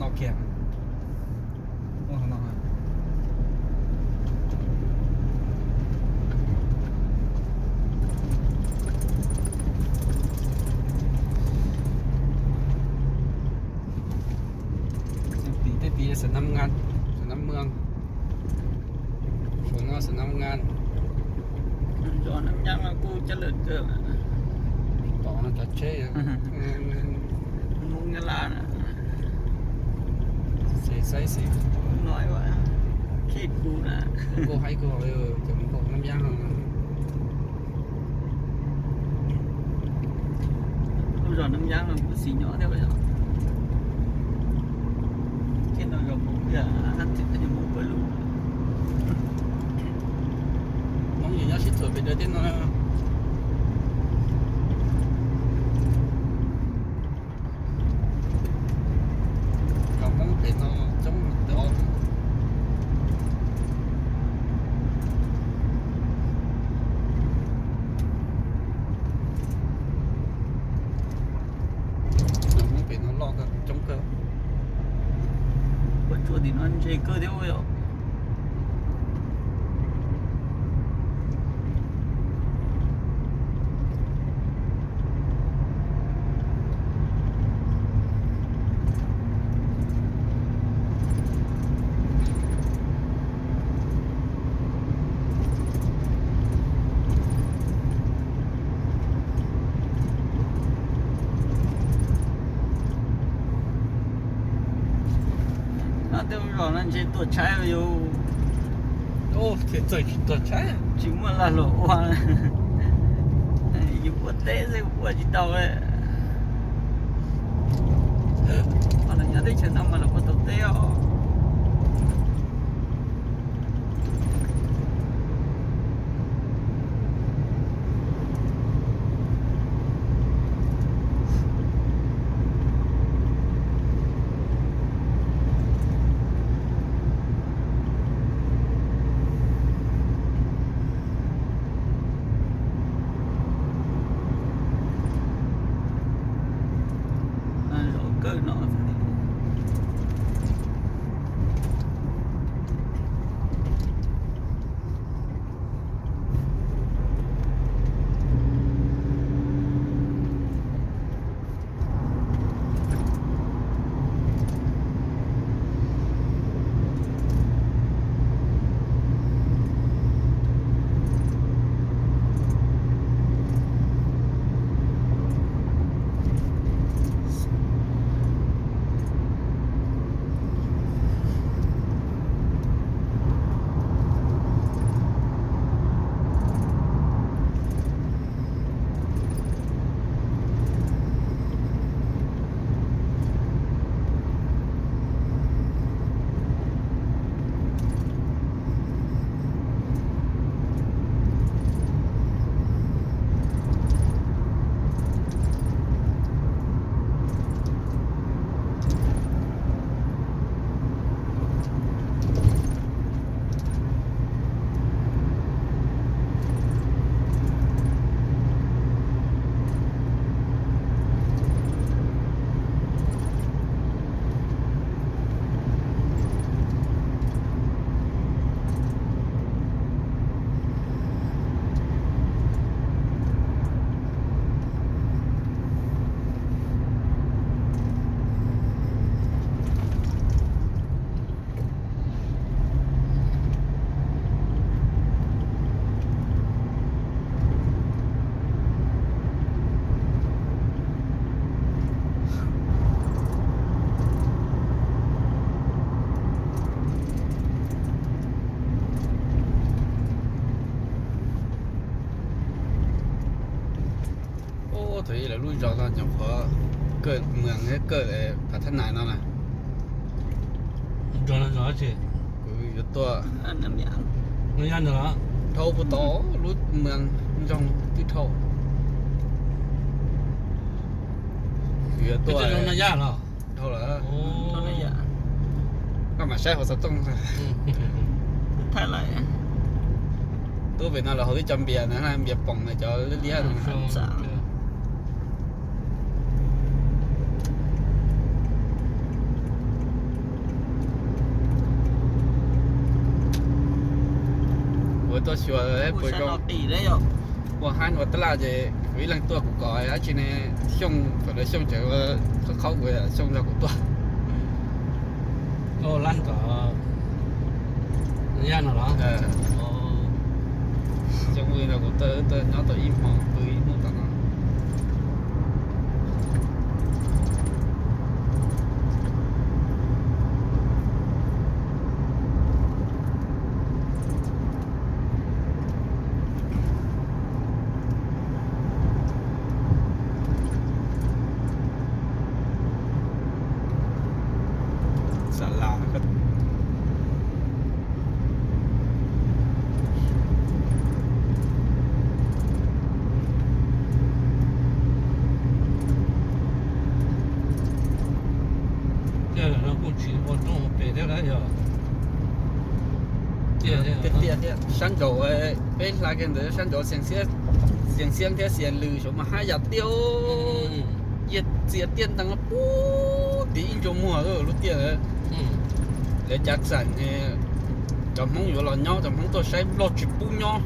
No kiag. Ua no. Tim tej tim Xav Nam Ngas, Xav Nam Mws, Xav Nam Ngas. Zos Nam Nyab no kuj coj lawm kawg. Tom no cov tsheb Hmoob Nyab Laj na. Xes saib xes no, khej kuv na. Kuj haib kuj, cov Hmoob Nam Nyab no. Lub zos Nam Nyab no kuj xis nyob thiab yom. Tej no zos Hmoob tiag, hab txwm tej Hmoob puav lug. Hmoob yus nyob sib txuam pem dawm tej no. Cov Hmoob pem no coob tod. Cov Hmoob pem no loj kawg, coob kawg. Ua tsuas tim no ntse kawg thiab yom. No tej zos no ntshe tuaj tshaib yus. Txawm tsis tuaj tshaib, tsis muaj lag luam ua, yus ua teb xwb ua tsis tau. Los nyob teb chaws no mas los ua tau teb os. Zos kawg no. Ub, thaum ub lawv lub zos no nyuam qhuav kawm mws thiab kawm phav thab nais no na. Kuv yuav tuaj dhau puag tod lub mws ntsoog twb dhau. Kuv yuav tuaj dhau lawm. Koj mam saib hauv xov tooj. Tuaj pem no lawv hauv twb cov npias na, npias poom na, cov liab liab no. Tuaj xyuas puas zoo. Ua hab ua tab laj ces kuv ib leeg tuaj kuv kom dab tsi ne, Xyooj, thaum lawv Xyooj tseem ua qhaub qhaub kuv, Xyooj nrog kuv tuaj. Lab tom Yaj no los? Xyooj wb nrog kuv tuaj, wb tuaj nyob tau ib hmo pw ib hnub tom no. Tej no kuj tsis ua roob ua pes thiab, yog tiaj tiaj thiab. Sab nraud, peb hla kiag ntawd sab nraud Xiav Xiab thiab Xiav Lws saum mas hab yam tiaj, yeej txias tiaj ntees pub tim ib ntsug muag lub tiaj. Lawv cav txam, cov Hmoob yuav los nyob, cov Hmoob tuaj saib Nplog tsis pub nyob.